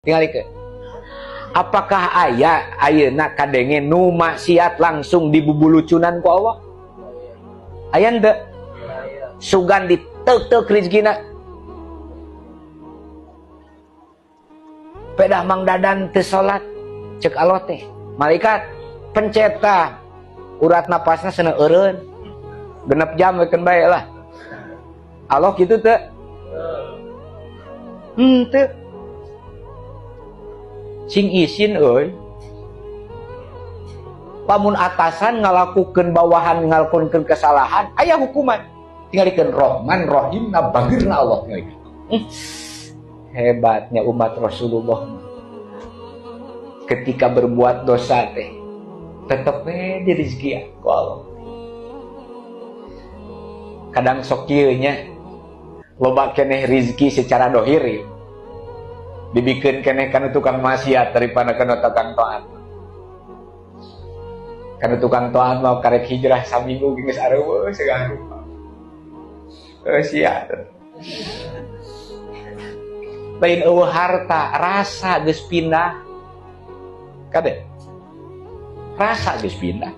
Tingalikeun. Apakah aya ayeuna kadenge nu maksiat langsung dibubulucunan ku Allah? Aya henteu? Sugan diteuk-teuk rezekina. Pedah Mang Dadan teu salat, cek Allah teh. Malaikat pencet tah. Urat napasna cenah eureun. 6 jam we keun bae lah. Allah kitu teu? Henteu. Sing isin euy. Lamun atasan ngalakukeun bawahan ngalakukeun kesalahan, aya hukuman. Tingalikeun Rahman Rahim na bagirna Allah tingalikeun. Hebatnya umat Rasulullah. Ketika berbuat dosa teh tetep we dirizkian ku Allah. Kadang sok kieu nya loba keneh rizki secara dohir ieu. Dibikeun keneh kana tukang maksiat daripada kana tukang taat. Kana tukang taat mah karek hijrah saminggu geus areueuh segala rupa. Sia. Lain eueuh harta, rasa geus pindah. Kade? Rasa geus pindah.